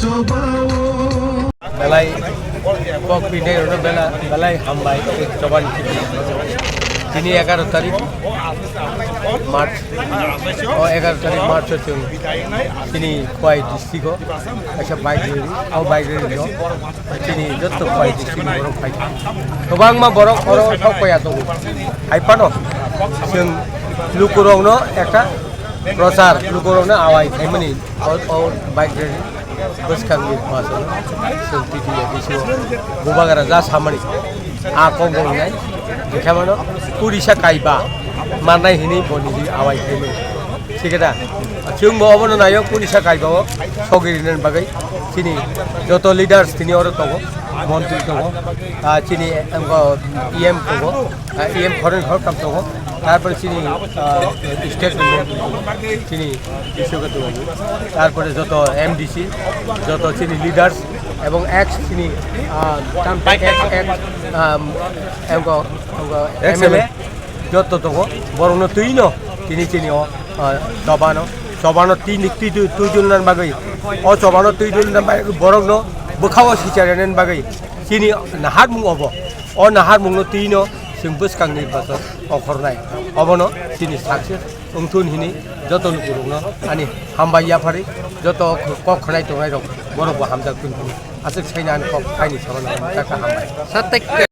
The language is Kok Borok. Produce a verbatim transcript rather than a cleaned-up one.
Belai kok pinai rwno bela-, belai hambai, chobani chini. Chini egaroh tarik March, o egaroh tarik March o chwng chini Khowai district o kaisa bike rally, o bike rally no chini jotto Khowai district ni borok phai. Kwbangma borok oro sok paiya tongo. Hai phano chwng lukurokno ekta prochar, lukurokno awai khaimani o, o bike rally. Bwskangni bwskango chwng T T F bisingo bubagra ja samani a kok bo wngnai, hwnkhe mano purisa kaiba mannai hwnwi bo nini awai khaimani. Thik da? Chwngbo obono naio purisa kaiba o sogwi rinani bagwi chini joto leaders tini oro tongo, montri tongo, ah, chini wngkha E M tongo, ah, E M khoroknwi khoroktham tongo, tarpore chini, ah, state ni montri tongo, chini Bishwagatu Babu, tarpore joto M D C, joto chini leaders, ebong ex chini, ah, tam ex, ex, ah, ebong, ebong Ex M L A, M L A. Joto tongo, borokno twino tini chini o, ah, chobano, chobano tini twi twi twi dulna bagwi, o chobano twi dulna bagwi borokno bwkhao sicharinani bagwi chini naharmung obo, o naharmungno twino chwng bwskangni bwswk okhornai, obono chini success wngthun hini joto lukurokno ani hambai yapharwi, joto kok khwnai tongnairok borokbo hamjak thun hini aswk saina ani kok kaini sabana kaka hambai.